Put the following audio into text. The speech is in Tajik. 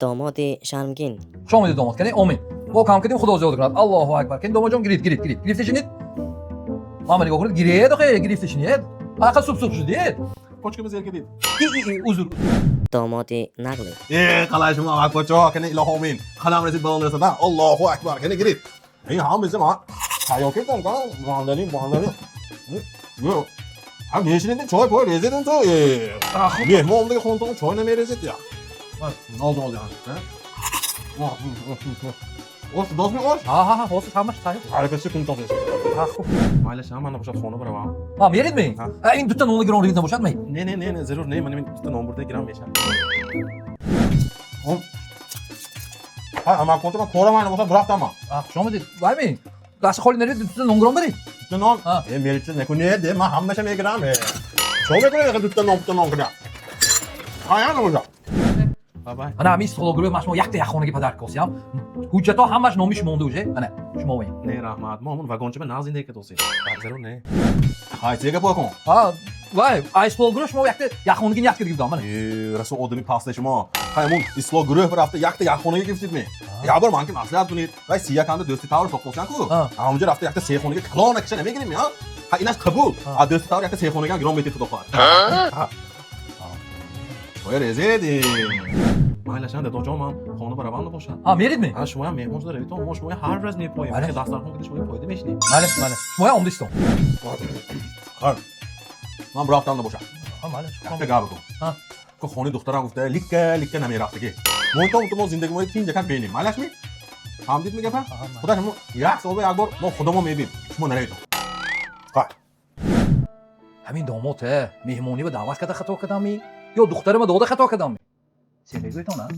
Домоди шармгин. Хуш омадед, домод. Кани, омин. Мо кам кардем, Худо зиёд кунад. Аллоҳу акбар. Кани, домодҷон, гирид, гирид, гирид. Гирифта шинед. Мама, нигоҳ кунед, гиред, охе, гирифта шинед. Ақа суб суб шудед. Почкамиз ерга. И, и, и, узр. Домоди нағле. Э, қалай шумо, акбарчо, кани, илоҳо омин. Қадам расид, балон расад. Аллоҳу акбар. Кани, гирид. Ин ҳам bizim ha. Tayyor ketdim, mandalin, mandalin. Yo'q. Ha, nechini choy poy rezedin to. Mehmon oldiga xontoon choy nima rezed ya? Oldi, oldi. Osh, do'stmi, osh? Ha, hozir hammasi tayyor. Harakatchi kun topasiz. Ha, xo'p. Mayli, sham, mana bo'shat xona beraman. Ha, meridmi? Ha. Ha, endi bitta nonni giron regidan bo'shatmang. Не, не, не, не, zarur не, mana men bitta non burda giram yeyisham. Ha, ama kontra man ko'raman bo'lsa biroqtaman. Ha, xush omaded. Vaymi? Dasti xoli nerida bitta non giron bering. Bitta non. Ha. E, melicha ne kuni de, man hammasha megiram. E. Choy mekuna bitta non, bitta non qilgan. Ha, yana o'sha. Bye bye. Ana, men istiqlol guruh mana shu yakta yaxxonaga подарка olsam, hujjatlar hammasi nomi shumonda уже. Mana, shuma olmang. Не, rahmat. Mo mun vagoncha naz indek to'si. Zarur не. Ha, sizga qo'y. Ha, vay, istiqlol guruh shuma yakta yaxxonaga niyat qilib mana. E, raso odami pastda shuma. Ha, mun islog guruh bir hafta yakta yaxxonaga kelibmi? Ya bir manki maslahat kunit. Va siyakanda do'sti tavr soqolsan ku. Ha. Ha, unja hafta yakta seyxonaga kalona kishi nima kerakmi, ha? Ha, inash qabul. Ha, do'sti tavr yakta seyxonaga girom etib xudo xohlasa. Ha. Qo'y rezedi. Maylashan dadojon, man xona baraman bo'sha. Ha, meridmi? Ha, shuma ham mehmon shular biton, mo shuma har roz mepоем. Mayli. Dasturxon qilib shuma poyda meshni. Mayli, mayli. Shuma ham omda iston. Ha. Man biroqdan bo'sha. Ha, mayli. Yakta gap ku. Ha. Ku xoni духтарам гуфта, ликка ликка намерафтаги. Монто мо зиндагимои тинҷа как бенем. Майлашми? Фаҳмдид ми гапа? Ага, mayli. Худаш мо як сол як бор мо худамо мебим. Шумо наравед. Ха. Ҳамин домод меҳмонӣ ба даъват карда хато кардамми ё духтарама дода хато кардамми? Се мегӯйтон, а?